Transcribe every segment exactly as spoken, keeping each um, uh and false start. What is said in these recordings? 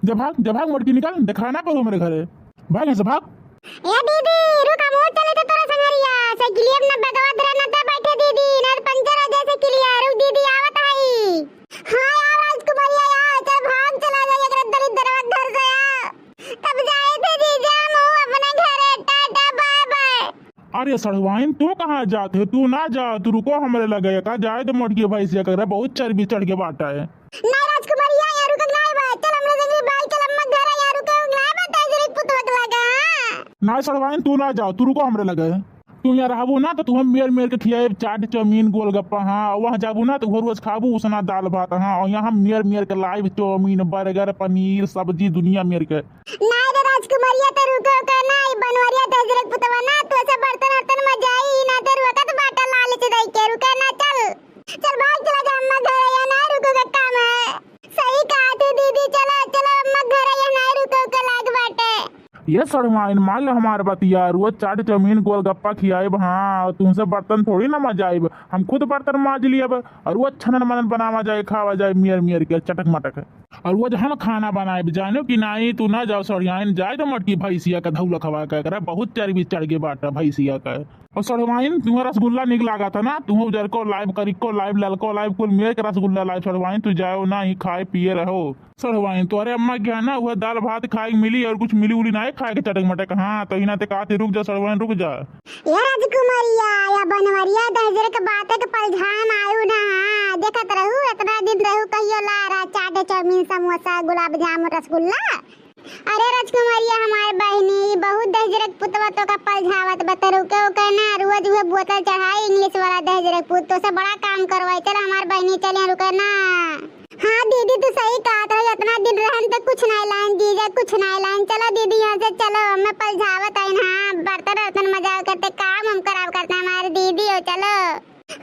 जा भाग, जा भाग, मोटकी निकल, देखा ना पड़ू हमरे घरे। भाग यहाँ से, भाग। ए दीदी, रुक, हम और चले थे तोरा संगरिया। साइकिलिया में ना बगवा तेरा ना ते बैठे दीदी, ना तो पंचर हो जाए साइकिलिया। रुक दीदी, आवत हई। हाँ यार, राजकुमारिया यार, चल भाग, चला जाए एकरा दलिद्दरवा घर से यार। तब जाए थे जीजा, हम अपने घरे, टाटा, बाय बाय। अरे सड़वाइन, तू कहाँ जात है? तू ना जा, तू रुको हमरे लगे। का जाए तो मोटकी भैंसिया करे, बहुत चर्बी चढ़ के बाटा है। नहीं राजकुमारिया, यहाँ रुकत नहीं बा। चल हमरे संगे बाइक चल अम्मा घर, यहाँ रुके नहीं बा, तेरे पुतवा के लगा। नहीं सड़वाइन, तू ना जाओ, तू रुको हमरे लगे। तू यहाँ रहबू ना तो तू हम मेर मेर के खियाए चाट, चाउमीन, गोलगप्पा, हाँ, और वहाँ जाबू ना तो हर रोज खाबू उसना दाल भात, हाँ, और यहाँ हम मेर मेर के लाइब चाउमीन, बर्गर, पनीर, सब्जी, दुनिया मेर के। नाय रे राजकुमारिया, तो रुको का ना, ई बनवरिया दहिजरे के पुतवा ना, तो ऐसे बर्तन वर्तन मजाई, ई ना तो रुकत बाटा लालच दई के, रुके ना, चल। चल भाग, चला जा अम्मा घर, या ना रुको का काम है। सही कहा तू दीदी, चलो, चलो अम्मा घर, या ना रुको का लाग बाटे। ये सड़वाइन, मान लो हमार बतिया, रोज चाट चाउमीन गोलगप्पा खियाइब, हाँ, तुमसे बर्तन थोड़ी ना मजाइब, हम खुद बर्तन माज लियब, और रोज छनन मनन बनावा जाए, खावा जाए, मियर मियर के चटक मटक। और वो जहाँ खाना बनाए, जानो कि नाई, तू ना जाओ सड़ियाइन, जाए तो मोटकी भैंसिया का धौला खवा के करे, बहुत चर्बी चढ़ के बाटा भैंसिया का। और सड़वाइन, तुम्हें रसगुल्ला निक लागा था ना, तुम्हें उजरको लाइब, करिको लाइब, ललको लाइब, कुल मेर के रसगुल्ला लाइब। सड़वाइन, तू जाओ ना, ही खाए पिए रहो। सड़वाइन, तोरे अम्मा के यहाँ ना, वह दाल भात खाए के मिली और कुछ मिली उली ना खाए के चटक मटक। हाँ, तो इना ते कहते, रुक जा सड़वाइन, रुक जा। ए राजकुमारिया, या बनवरिया दहिजरे के बात के पलझाम आयु ना। हाँ, देखत रहू, इतना दिन रहू, कहियो ला रहा चाट, चाउमीन, समोसा, गुलाब जामुन, रसगुल्ला। अरे राजकुमारिया, हमार बहिनी, ई बहुत दहिजरे के पुतवा तो का पलझावत बा, तो रुके उके ना, रोज उहे बोतल चढ़ाई इंग्लिश वाला दहिजरे के पुत, तो से बड़ा काम करवाई। चल हमार बहिनी, चले रुके ना। हाँ दीदी, तू सही कहत रही, इतना दिन रहन तो कुछ नहीं लाइन जीजा, कुछ नहीं लाइन। चलो दीदी, यहाँ से चलो, हमें पलझावत आइन। हाँ, बर्तन वर्तन मजाव करते, काम हम खराब करते, हमारे दीदी हो, चलो।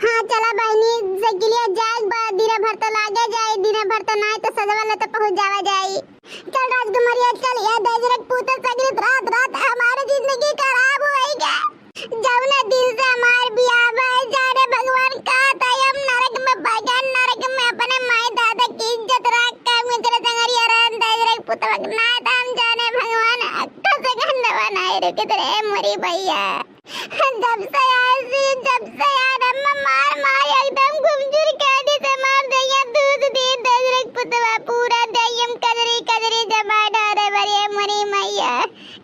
हाँ चला बहिनी, साइकिलिया जाए बा, दिना भर तो लागे जाए, दिना भर तो नाय तो सजवा ले तो पहुँच जावा जाए। चल राजकुमारिया चल, या दहिजरे के पूत सगरी रात रात हमारे जिंदगी खराब होई गे। जौना दिन से हमार बियाह भइल, जाने भगवान का था हम नरक में भगन, नरक में अपने माई दादा की इज्जत रख के मित्र संगरिया रहन, दहिजरे के पुतवा के नाय तो हम जाने भगवान अक्का से गंदवा नाय रुकित रे मोरी भैया। जब से आए सी, जब से आए अम्मा मार मार एकदम घुमचुर काटी से मार देइया, दूध दी दहिजरे के पुतवा पूरा देइयम कजरी कजरी जमा डारे बरिए मोरी मैया।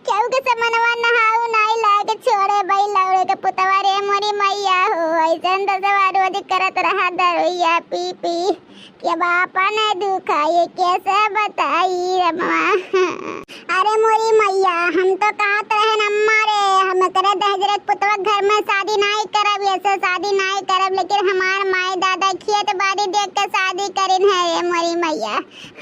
केहू के समनवा नहाऊ नाई लाग छोड़े बई लौड़े के पुतवा रे मोरी मैया हो। ऐसन दसवा रोज करत रहा दरुइया पी पी। के बापन दुख ये कैसे बताई रे माँ। अरे मोरी मैया, हम तो कहत रहन अम्मा रे, हम एकरे दहिजरे के पुतवा घर में शादी नाई करब, ऐसे शादी नाई करब, लेकिन हमार माई दादा खेत बाड़ी देख के शादी करिन है रे मोरी मैया।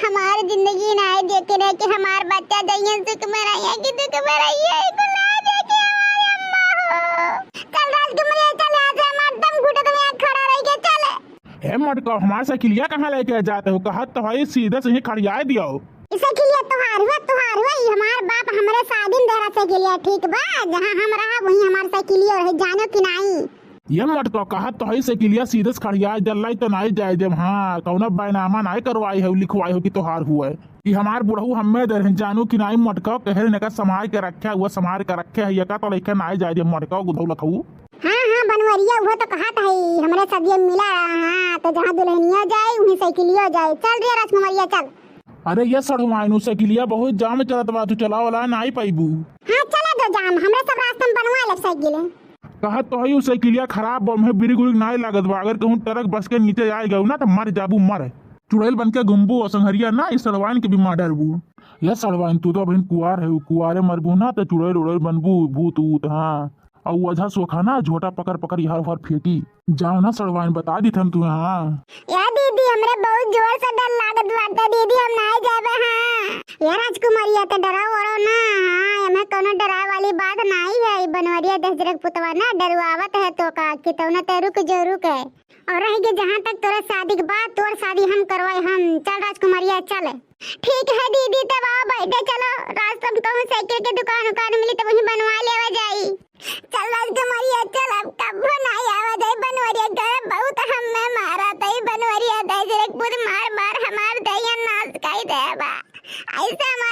हमार जिंदगी नाई देखे रहे कि हमार बच्चा जइयन सुख में रहिए कि दुख में रहिए, ई कुल ना देखे हमार अम्मा हो। चल राजकुमारी, चल यहाँ से, हमार दम घुटत में खड़ा रह के चल। हे मोटको, हमार साइकिलिया कहाँ लेके जाते हो? कहत तो है सीधे से ही खड़ियाए दियो। ई साइकिलिया तुहार हुआ, तुहार हुआ, ई हमार बाप हमरे शादी में देहरा साइकिलिया, ठीक बा? जहाँ हम रहा वहीं हमार साइकिलिया रहे, जानो कि नाई? ये मोटको, कहत तो है साइकिलिया सीधे से खड़ियाए दियो, लाई तो नाई जाए देब। हाँ, कौनो बैनामा नाई करवाई है, लिखवाई हो कि तुहार हुआ है। ई हमार बुढ़ऊ हम्मे दे रहे, जानो कि नाई मोटको, कहे रहे, "इनका संभाल के रखे, वो संभाल के रखे है, ये का तो लेके नाई जाए देब मोटको, गुधऊ लखऊ।" हाँ, हाँ, बनवरिया, उहे तो कहत है, हमरे सदिया मिला रहा, हाँ, तो जहाँ दुल्हनिया जाए, वहीं साइकिलियो जाए। चल रे राजकुमारिया, चल। अरे ये सड़वाइन, उ साइकिलिया बहुत जाम चलत बा, तू चलावला नाई पाइबू। हाँ, चला दो जाम, हमरे सब रास्ता में बनवा ले साइकिल। कहत तो है, उ साइकिलिया खराब बा, ओम्हे ब्रेक उरेक नाई लागत बा, अगर कहूँ ट्रक बस के नीचे आए गऊ ना, तो मर जाबू, मर। चुड़ैल बन के घूमबू, और संघरिया ना, इस सड़वाइन के भी मार डारबू। ये सड़वाइन, तू तो अभी कुआर है, कुआरे मरबू ना, तो चुड़ैल उड़ैल बनबू, भूत ऊत, हाँ। अउ ओझा सोखा ना, झोटा पकड़ पकड़ इहर उहर फेंकी। जाओ ना सड़वाइन, बता दी थन तू, हाँ। या दीदी, हमरे बहुत जोर से डर लागत बाटे दीदी, हम नाई जाबे, हाँ। या राजकुमारिया, तो डराओ वराओ ना, हाँ, एमे कौनो डराए वाली बात नाई है। ई बनवरिया दहिजरे के पुतवा ना डरवावत है तो का, कि तौने ते रुक जो, रुक है। और रह गए जहाँ तक तोरे शादी के बात, तोर शादी हम करवाए हम। चल राजकुमारिया, चल। ठीक है दीदी, तब आओ बैठे, चलो रास्ता में कहूँ साइकिल के दुकान उकान मिली तो वहीं बनवा लेवा जाई। चल राजकुमारिया, चल, अब कबो नाई आवा जाई बनवरिया घर, बहुत हम्मे मारा तई बनवरिया दहिजरे के पूत मार मार हमार दहिया नाश कई देबा। आई पैसा